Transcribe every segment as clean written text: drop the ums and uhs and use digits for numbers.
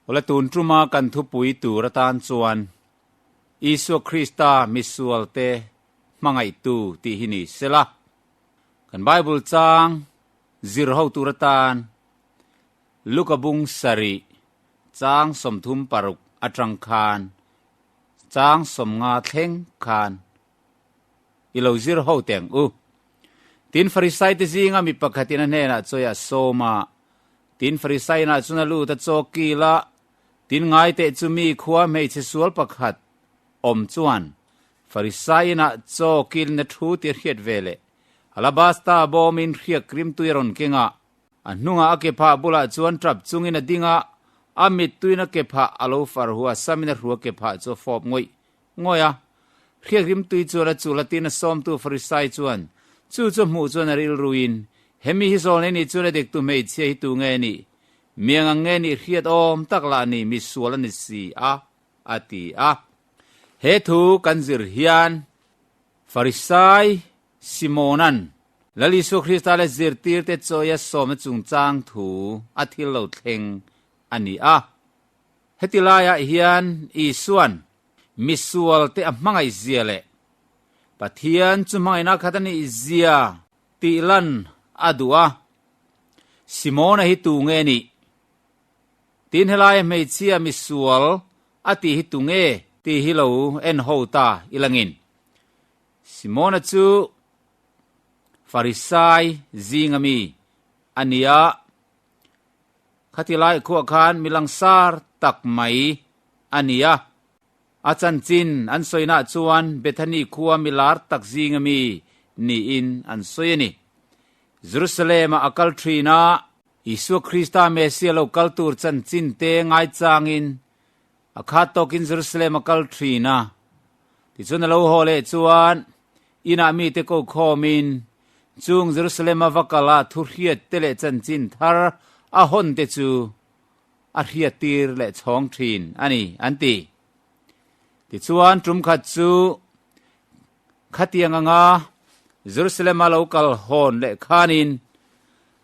Awle tun tuma kan thupui tur atan chuan Isua Krista misualte hmangaihtu tih hi ni sela. Kan Bible chang zir ho tur atan Luka bung sarih chang 36 atang khan chang 50 thleng khan i lo zir ho teh ang u. Tin, Farisaite zinga mi pakhatin a hnenah chawi a sawm a, tin Farisainah chuan a lut a chaw kil a, tin ngaiteh chu mi khua hmeichhe sual pakhat awm chuan Farisainah chaw kilna thu ti a hriat ve leh alabasta bawmin hriak rimtui a rawn keng a, a hnungah a kephah bulah chuan tap chungin a ding a, a mittuin a kephah a lo far hu a, samin a hrua kephah chu a fawp ngawih ngawih a, hriak rimtui chuan a chul a tin a sawmtu Farisai chuan chu chu hmuh chuan a rilruin, Hemi hi zawl nei nih chuan a dektu hmeichhia hi tu nge nih? Miang ang nge nih hriat awm tak lah ni misual a ni si a, a ti a. He thu kan zir hian Farisai Simona'n Lal Isua Krista leh zirtirte chawia sawmna chungchang thu a thil lo thleng a ni a. Heti laiah hian Isua'n misualte a hmangaih zia leh Pathian chu hmangaihna khat a nih zia tih lan a duh a. Simona hi tu nge nih? Tin helaia hmeichhia misual a tih hi tu nge tih hi lo en ho ta i langin. Simona chu Farisai zinga mi a ni a. Khati lai khuah khan mi langsar tak mai a ni a, a chanchin an sawinaah chuan Bethany khua mi lar tak zinga mi niin an sawi a ni. Jerusalem-ah a kal thin a, Isua Krista Messiah lo kal tur chanchin te ngaichangin a khat tawkin Jerusalem a kal thin a. Tichuan a lo haw leh chuan inah mite ko khawmin chung Jerusalem-a va kal a thuhriat te leh chanchin thar a hawn te chu a hriat tir leh chhawng thin a ni, an ti. Tichuan tum khat chu khatiang anga Jerusalem-a lo kal hawn leh khanin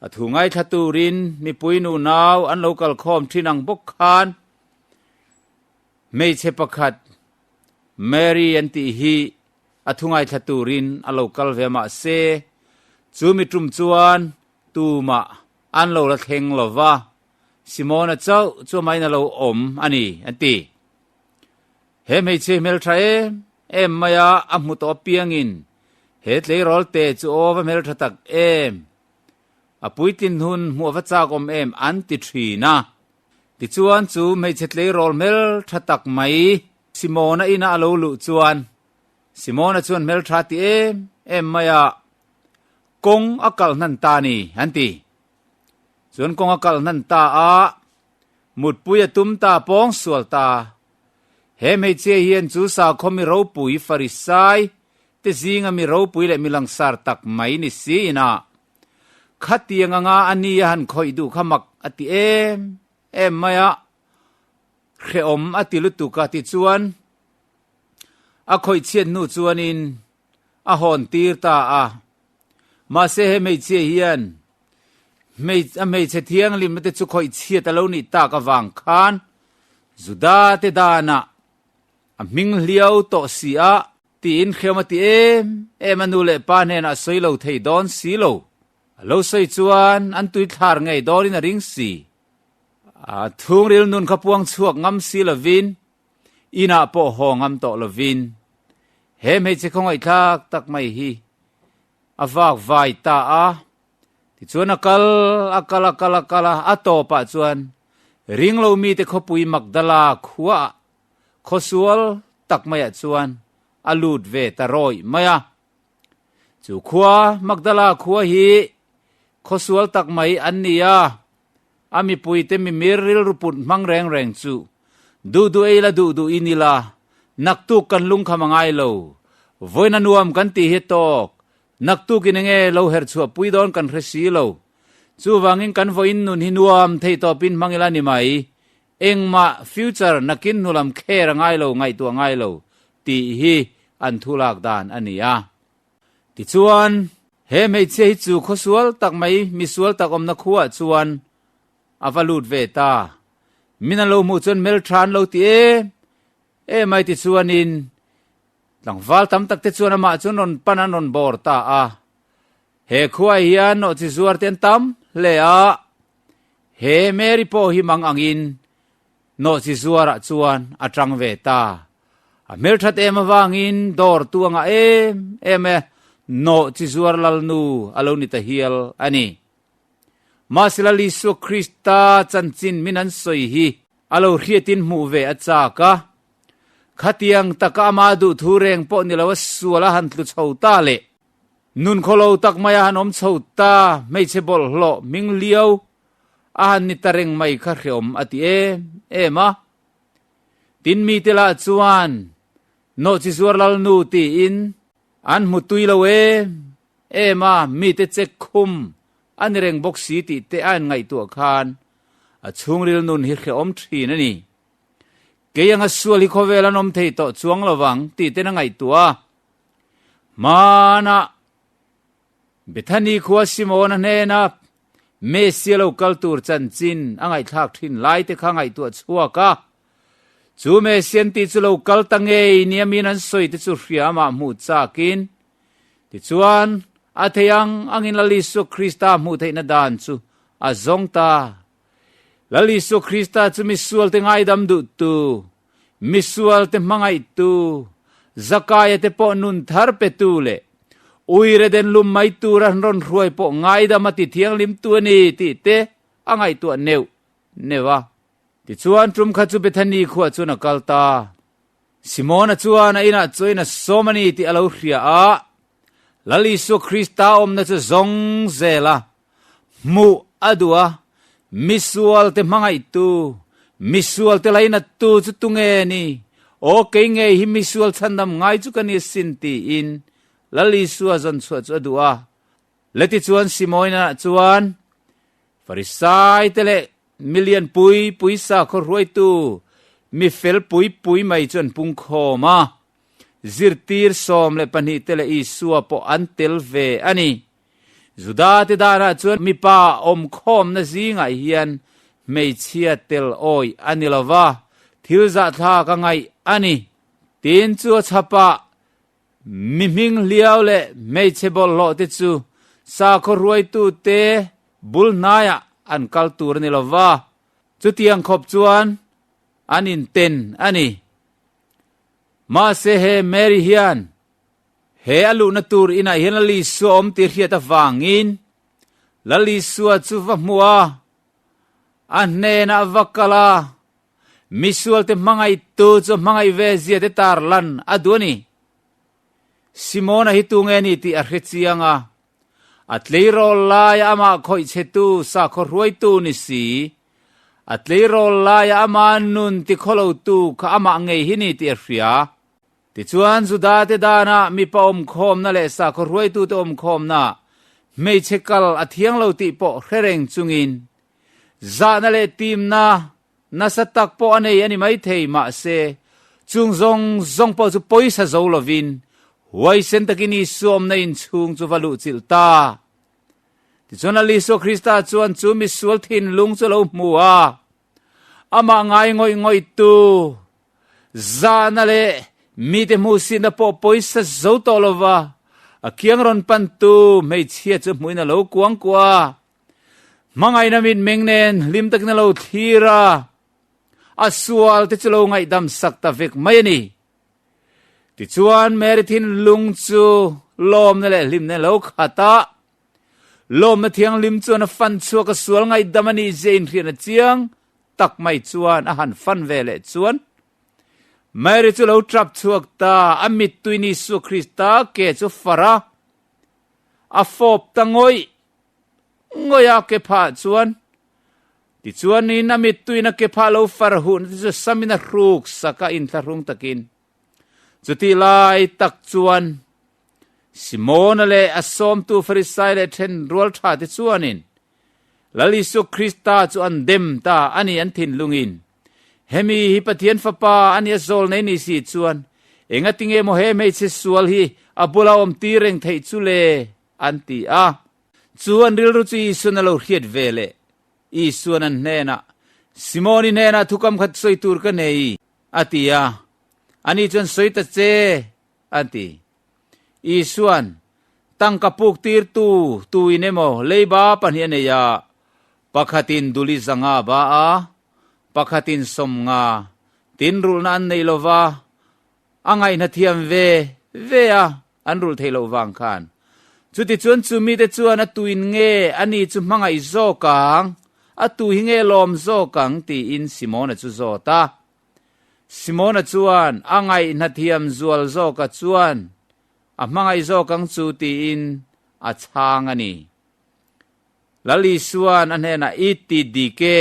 a thu ngaithla turin mipui nunau an lo kal khawm thin ang bawk khan Hmeichhe pakhat Mary an tih hi a thu ngaithla turin a lo kal ve mah se, chu mi tum chuan tumah an lo la thleng lo va, Simona chauh chu amahin a lo awm a ni, an ti. He hmeichhe hmeltha em em maia a hmu tawh apiangin he tleirawl te chu aw va hmeltha tak em, a puitlin hun hmuh a va chak awm em an ti thin a. Tichuan chu hmeichhe tleirawl hmel tha tak mai Simona ina a lo luh chuan Simona chuan hmel tha ti em em mai a, Kawng a kalh hnan ta ni, an ti. Chuan kawng a kalh hnan ta a, mutpui a tum ta pawng sual ta. He hmeichhia hian chu sakhaw mi ropui Farisai te zinga mi ropui leh mi langsar tak mai ni siin a, Khatiang anga a ni a han khawih duh kha mak a ti em em mai a, hrehawm a ti lutuk a tichuan a khawih chhiat hnu chuanin a hawn tir ta a. Mahse he hmeichhia hian a hmeichhe thianghlimna te chu khawih chhiat a lo nih tak avang khan Juda te danah a hming hliau tawh si a, Tiin hriam a ti em em a nu leh pa hnenah a sawi lo thei dawn si lo. A lo sawi chuan an tui thlar ngei dawnin a ring si. A thungril nun kha puang chhuak ngam si lovin, inah pawh haw ngam tawh lovin, he hmeichhe khawngaihthlak tak mai hi a vak vai ta a. Tichuan a kal a kal a kal a kal a, a tawpah chuan ringlo mite khawpui Magdala khuaah Khawsual tak maiah chuan a lut ve ta rawih mai a. Chu khua, Magdala khua hi khawsual tak mai an ni a, a mipuite mimir rilru put hmang reng reng chu duh duh ei la duh duh in ila, naktuk kan lungkham a ngai lo, vawiin a nuam kan tih hi tawk, naktuk in enge lo herchhuah pui dawn kan hre si lo, chuvangin kan vawiin nun hi nuam thei tawpin hmang ila ni mai, Engmah future nakin hnulam kher a ngai lo, ngaihtuah ngai lo tih hi an thu lak dan a ni a. Tichuan, he hmeichhia hi chu khawsual tak mai, misual tak awmna khuaah chuan a va lut ve ta. Min an lo hmuh chuan hmeltha an lo ti em em ai tichuanin tlangval tam tak te chuan amah chu an rawn pan an rawn bawr ta a. He khuaah hian nawhchi zuar te an tam hle a, he Mary pawh hi mang angin nawhchi zuarah chuan a tang ve ta. A hmelthat em avangin dawr tu a ngah em em e, nawhchi zuar lalnu a lo ni ta hial a ni. Mahse Lal Isua Krista chanchin min an sawi hi a lo hriatin hmuh ve a chak a. Khatiang taka ama duhthu reng pawh ni lo a sual a han tlu chho ta le. Nun khawlo tak mai a han awm chho ta, hmeichhe bawlhhlawh hming liau a han ni ta reng mai kha hreawm a ti em em a. Tin mite lah chuan Nawhchi zuar Lalnu tiin an hmu tui lo em em a, mite check khum a ni reng bawk si tih te a inngaihtuah khan a chhungril nun hi hrehawm thin a ni. Kei anga sual hi khawvel an awm thei tawh chuang lo vang tih ten a ngaihtuah a. Hmanah Bethany khua Simona hnena Messia lo kal tur chanchin a ngaihthlak thin lai te kha ngaihtuah chhuak a. Chu Messian tih chu lo kal ta ngei nia min an sawi te chu hria amah hmuh chakin Tichuan, a thei ang angin Lal Isua Krista hmuh theihna dan chu a zawng ta. Lal Isua Krista chu misualte ngaidam duhtu, misualte hmangaihtu, Zakaia te pawh nun thar petu leh uire den lum mai tura an rawn hruai pawh ngaidam a ti thianghlimtu a ni tih te a ngaihtuah neuh neuh a. Tichuan, tum kha chu Bethany khuah chuan a kal ta. Simona chuan a inah chuan a sawm a ni tih a lo hria a, Lal Isua Krista awmna chu zawng zel a, hmuh a duh a, misualte hmangaihtu, misualte lainattu chu tunge ni? Aw, kei ngei hi misual chhandam ngai chu ka ni asin tiin Lal Isua zawn chhuah chu a duh a. Leti chuan Simona chuan Farisai te leh Milian pui pui sakhaw hruaitu mi fel pui pui mai chu an pungkhawm a, zirtir 12 te leh Isua pawh an tel ve a ni. Juda te danah chuan mipa awmkhawmna zingah hian hmeichhia tel awih a ni lo va, thil zahthlak a ngaih a ni. Tin, chu a chhapah Mi hming hliau leh hmeichhe bawlhhlawh te chu sakhaw hruaitu te bul hnaiah an kal tur a ni lo va, chutiang khawp chuan an inten a ni. Mahse he Mary hian he a luhna tur inah hian Lal Isua awm tih hriat avangin Lal Isua chu va hmu a, a hnenah va kal a, Misualte hmangaihtu chu hmangaih ve zia te tar lan a duh a ni. Simona hi tunge ni tih a hre chiang a, a tleirawl laia amah khawih chhetu sakhaw hruaitu ni si, a tleirawl laia ama nun tikhawlotu kha amah ngei hi ni tih a hria. Tichuan Judate danah mipa awmkhawmna leh sakhaw hruaitute awmkhawmna hmeichhe kal a thiang lo tih pawh hre reng chungin zahna leh timna Nasa tak pawh a nei a ni maithei, mahse, chung zawng zawng pawh chu pawisa zo lovin huaisen takin Isua awmna inchhung chu va luhchilh ta. Tichuan Lal Isua Krista chuan chu misual thinlung chu a lo hmu a, amah ngai ngawih ngawihtu zahna leh mite hmuhsitna pawh pawisa zo tawh lova a kiang rawn pantu hmeichhia chu hmuhin a lo kuangkuah a. Hmangaihna mitmeng nen hlim takin a lo thlir a, a sual te chu lo ngaihdam sak ta vek mai a ni. Tichuan Mary thinlung chu lawmna leh hlimna lo khat a, lawmna thianghlim chuan a fan chhuak a sual ngaihdam a nih zia inhriatna chiang tak mai chuan a han fan ve leh chuan Mary chu lo tap chhuak ta, a mittui Isua Krista ke chu far a, a fawp ta ngawih Ngawih a ke phah chuan tichuanin a mittuin a ke phah lo far huhna te chu samin a hruk sak a inthlahrung takin. Chutih lai tak chuan Simona leh a sawmtu Farisai leh then rual tha te chuanin Lal Isua Krista chu an dem ta a ni an thinlungin. Hemi hi Pathian Fapa a nia zawl nei ni si chuan engatinge maw he hmeichhe sual hi a bula awm tir reng theih chu le? an ti a. Chu an rilru chu Isuan a lo hriat ve leh. Isuan an hnenah, Simoni hnenah thukam khat sawi tur ka nei, a ti a. Ani chuan sawi ta che, a ti. Isua'n, Tangka puk tirtu tuin emaw leiba pahnih a nei a, pakhatin duli zanga ba a, pakhatin sawmnga, tin rulhna an nei lova, A ngaihna thiam ve ve a, an rulh theih loh vang khan. Chutichuan chu mite chuan a tuin nge ani chu hmangaih zawk ang, a tu hi nge lawm zawk ang tiin Simona chu zawt a. Simona chuan a ngaihna thiam zual zawka chuan a hmangaih zawk ang chu tiin a chhang a ni. Lal Isua'n a hnenah i ti dik e,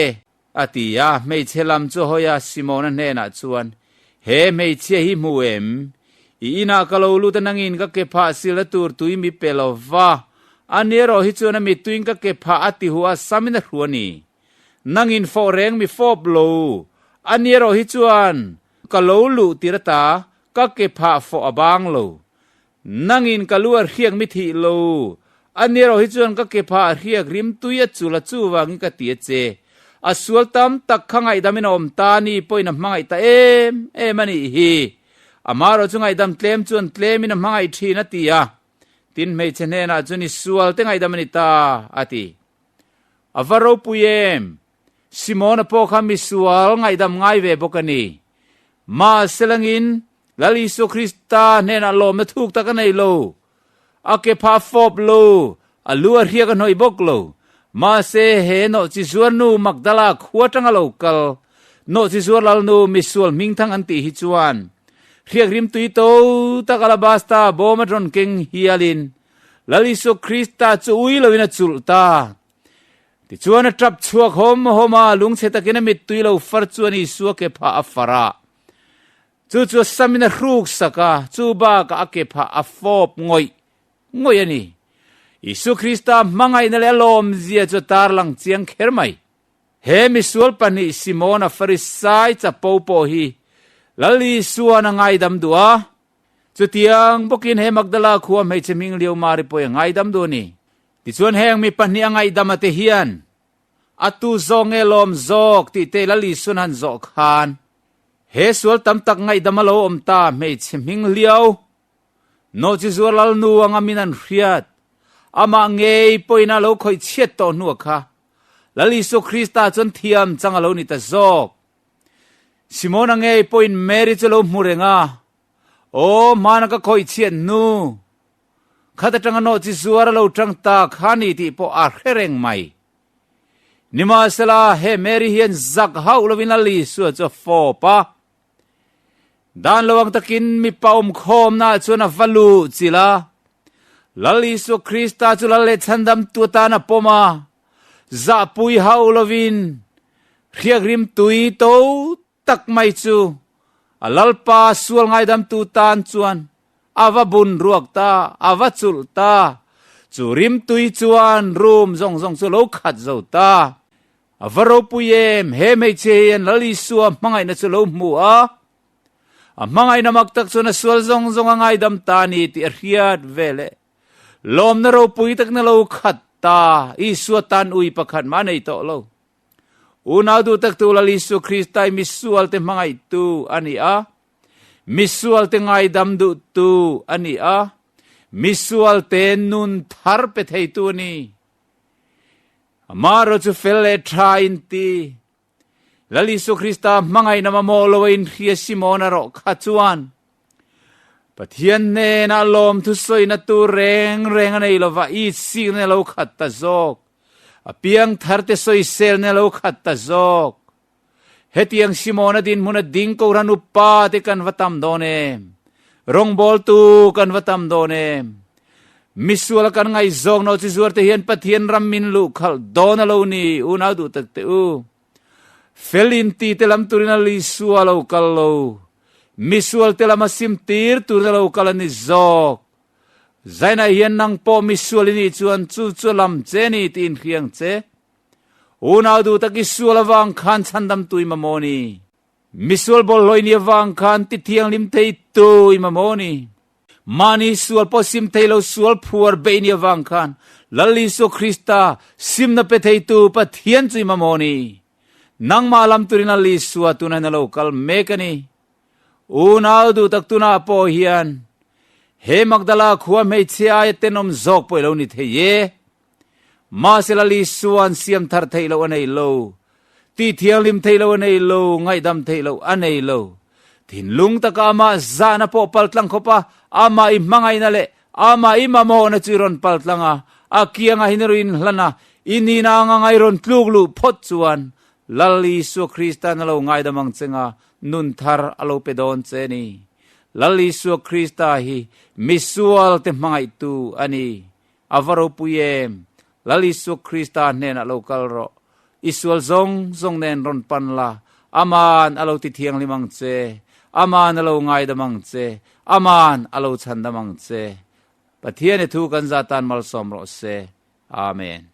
a ti a. Hmeichhe lam chu hawi a, Simona hnenah chuan, He hmeichhia hi hmu em? I inah ka lo lut a nangin ka ke phah silna tur tui mi pe lo va. Ani erawh hi chuan a mittuiin ka ke phah a ti huh a, samin a hru a ni. Nangin fawh reng mi fawp lo. Ani erawh hi chuan ka lo luh tir ata ka ke phah fawh a bang lo. Nangin ka lu a hriak mi thih lo, a ni erawh hi chuan ka ke phah a hriak rim tui a chul a chuvangin ka ti a che. A sual tam tak kha ngaihdamin a awm ta ni pawhin a hmangaih ta em em a nih hi. Amaherawh chu ngaihdam tlem chuan tlemin a hmangaih thin a ti a. Tin hmeichhe hnenah chuan i sual te ngaihdam a ni ta a ti. A va ropui em! Simona pawh kha misual ngaihdam ngai ve bawk a ni. Mahse langin Lal Isua Krista hnenah lawmna thuk tak a nei lo. A ke pha a fawp lo, a lu a hriak a hnawih bawk lo. Mahse he nawhchi zuar nu Magdala khua atanga lo kal, nawhchi zuar lal nu misual hmingthang an tih hi chuan hriak rimtui to tak alabasta bawm a rawn keng hialin Lal Isua Krista chu ui loin a chulh ta. Tichuan a tap chhuak hawm hawm a, lungchhe takin a mittui lo far chuan Isua ke phah a far a. Chu chu a samin a hruk sak a, chu bakah a ke phah a fawp ngawih ngawih a ni. Isua Krista hmangaihna leh a lawmzia chu a tarlang chiang kher mai. He misual pahnih Simona Farisai chapo pawh hi Lal Isua'n a ngaidam duh a, chutiang bawkin he Magdala khua hmeichhe hming Lio Mari pawh hi a ngaidam duh a ni. Tichuan heng mi pahnih a ngaihdam ate hian a tu zawk nge lawm zawk tih te Lal Isuan han zawh khan he sual tam tak ngaihdam a lo awm ta hmeichhe hming hliau nawhchi zuar lal nu anga min an hriat amah ngei pawhin a lo khawih chhiat tawh hnu a kha Lal Isua Krista chuan thiam chang a lo ni ta zawk. Simona ngei pawhin Mary chu lo hmu reng a, Aw hmana ka khawih chhiat hnu Khat atanga nawh chi zuar a lo tang ta kha ni tih pawh a hre reng mai. Nimahsela, he Mary hian zak hauh lovin Lal Isua chu a fawp a. Dan lo ang takin mipa awmkhawmnaah chuan a va luh chilh a. Lal Isua Krista chu Lal leh Chhandamtu atan a pawm a, zahpui hauh lovin hriak rimtui to tak mai chu a Lalpa sual ngaidamtu tan chuan a va bun ruak ta, a va chulh ta. Chu rimtui chuan room zawng zawng chu lo khat zo ta. A va ropui em, he hmeichhia hian Lal Isua hmangaihna chu lo hmu a, a hmangaihna mak tak chuan a sual zawng zawng a ngaidam ta a ni tih a hriat veleh lawmna ropui takna lo khat ta, Isua tan ui pakhat mah a nei tawh lo. Unau duh taktu Lal Isua Krista hi misualte hmangaihtu a ni a, misualte ngaidam duhtu a ni a, misualte nun thar pe theitu a ni. Amaherawh chu fel leh tha inti Lal Isua Krista hmangaihna mamawh lo a inhria Simona rawh kha chuan Pathian hnenah lawmthu sawina tur reng reng a nei lova, itsikna lo khat ta zawk. A piang thar te sawiselna lo khat ta zawk. Hetiang Simona dinhmun a ding Kohhran upa te kan va tam dawn em? Rawngbawltu kan va tam dawn em? Misual kan ngaihzawk nawh chi zuar te hian Pathian ram min luh khalh dawn a lo ni, unau duh tak te u. Fel in ti te lam turin a Isua lo kal lo. Misual te lam a sim tir turin a lo kal a ni zawk. Zainah hian nang pawh misual i nih chuan chu chu a lam che ni tiin hriang che. Unau duh tak i sual avang khan chhandam tu i mamawh ni. Misual bawlhhlawh i nih avang khan ti thianghlim thei tu i mamawh ni. Mahni sual pawh sim thei lo sual phuar beih ni avang khan Lal Isua Krista simna pe theitu Pathian chu i mamawh ni. Nangmah lam turin Lal Isua tunah hian a lo kal mek a ni. Unau duh tak tunah pawh hian he Magdala khua hmeichhia aia tenawm zawk pawh i lo ni thei e. Mahse Lal Isua'n siam thar theih loh a nei lo, tih thianghlim theih loh a nei lo, ngaihdam theih loh a nei lo. Thinlung taka amah zahna pawh paltlang khawpa amah i hmangaihna leh amah i mamawhna chu i rawn paltlang a, a kiangah hin i rawn inhlan a, i nihna anga ngai rawn tluk luh phawt chuan Lal Isua Krista'n a lo ngaidam ang che nga nun thar a lo pe dawn che a ni. Lal Isua Krista hi misualte hmangaihtu a ni. A va ropui em! Lal Isua Krista hnenah lo kal rawh. I sual zawng zawng nen rawn pan la, Aman a lo ti thianghlim ang che, Aman a lo ngaidam ang che, Aman a lo chhandam ang che. Pathian i thu kan zah tan malsawm rawh se. Amen.